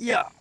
Yog.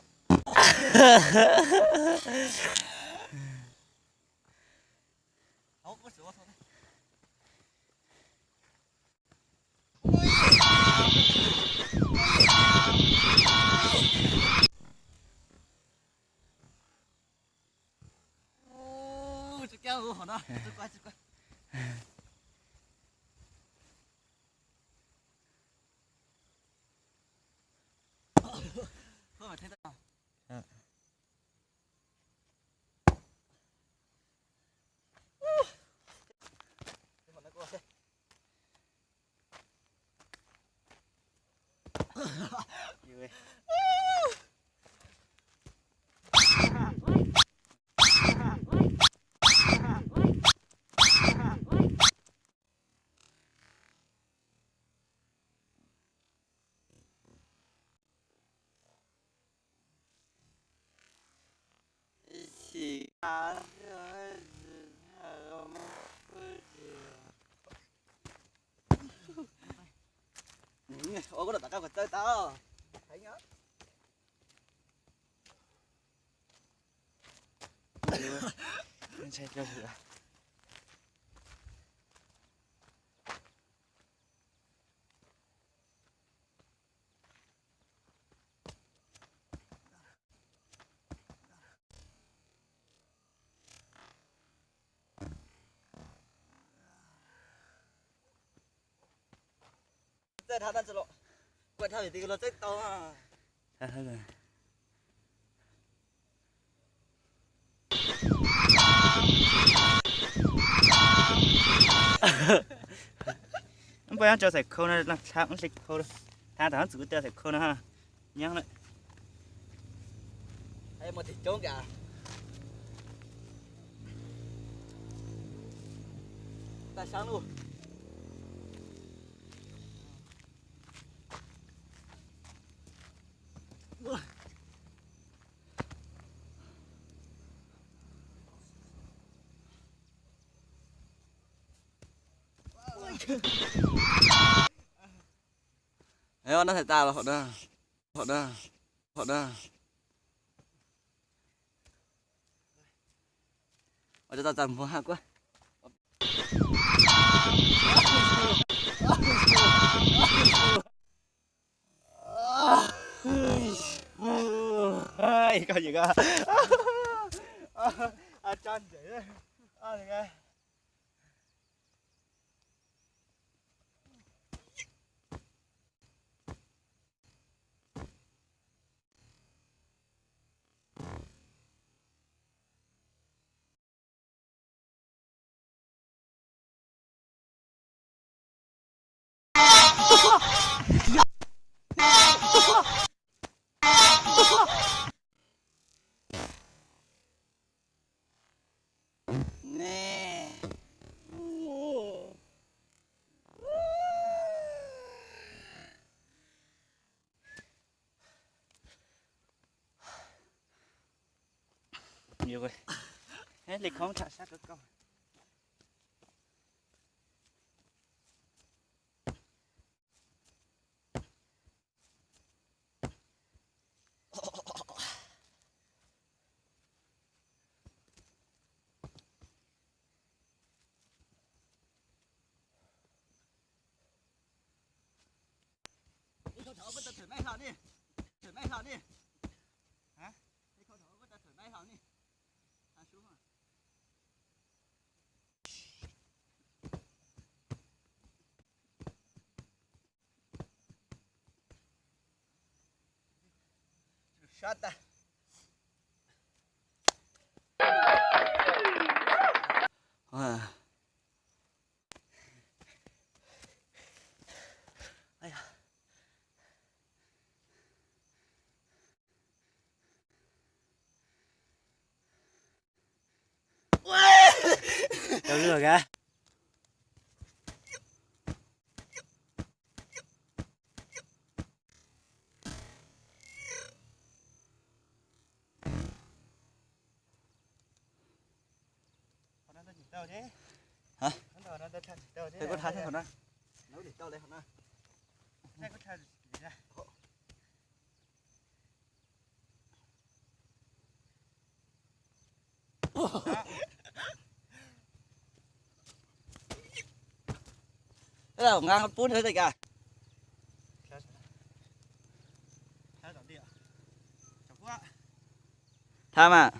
Ua koj tom qab kuv txawj tau. Txawj dhau dab tsi los, kuv dhau vim tias kuv los txawj tau. Npaj nyob tso xaim khau no, thav ub xaim khau, thav tom txwm kuv tau xaim khau no ha. Nyob lawm. Mus tig coob kawg. Tag sab lug. Nab thais tas los hom na, hom na, hom na. Ua cov tau txaus npuag ha kuv. Koj yim koj, a, tsa ntseg. Li khoob tsham sab kawg koj. Ib khau thawm koj tau thawm maij hlo ni. Thawm maij hlo ni. Ib khau thawm koj tau thawm maij hlo ni. Sab tas. Tau lwj ka. Hab? Kuv thav thiab hov na. Kuv thav. Kuv thav. Nqa pub nws li cas. Tha mas.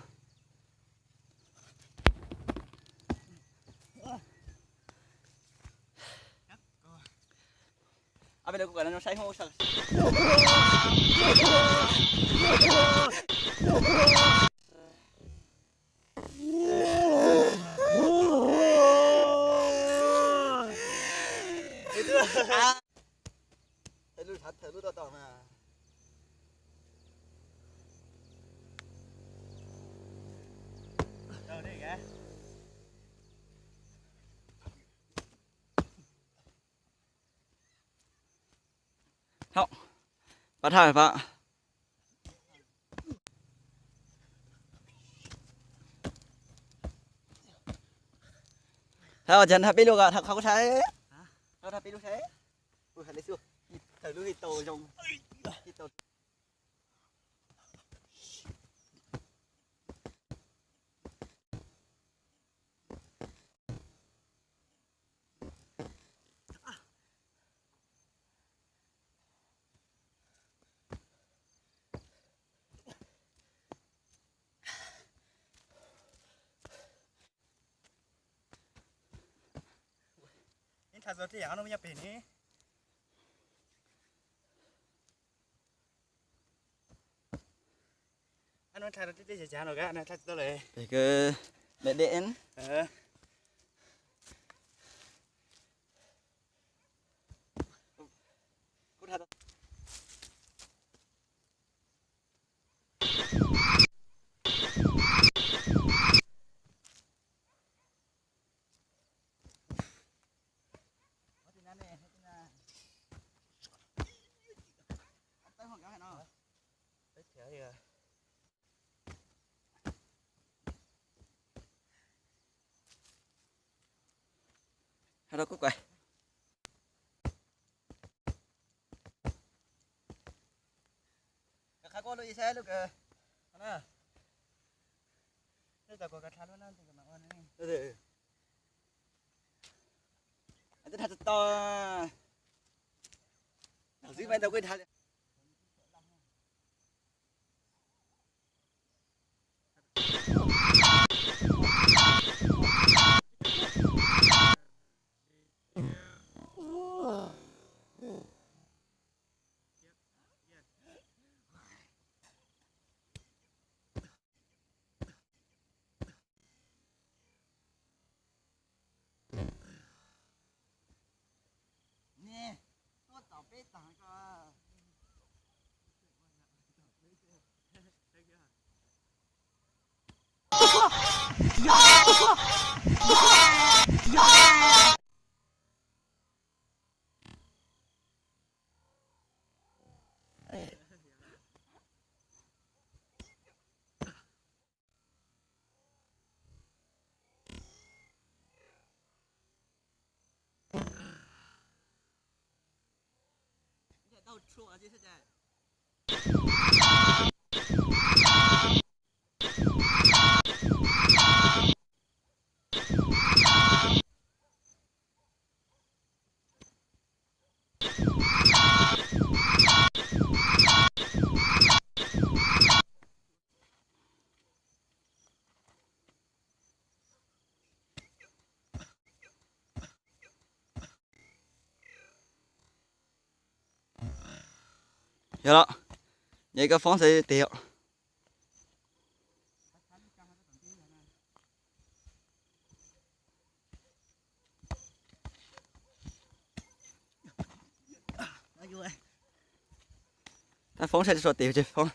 Ab, peb lawv kuj kam no saib hub sawv. Lub thav thawm lub toj toj na. Thauj, pab thauj pab. Thauj, thauj peb lub, thauj qhov kuv saib. Thauj peb lub saib. Thawm lub hib tau zoo. Neb tha txog tej yam no nyob pem ne. Ab, no tha tej tej cav cav no ka, no tha tsis tau lawm. Pem kawg, deb deb. Hab rau kuj kuj. Qha kuj lub ib saib lub kawg. Twb tha tsis tau. Thaum xwb mas tau kuj tha li. Yog los, nyob koj foob xwb tiag. Tab foob saib tsuas tim tsis foob.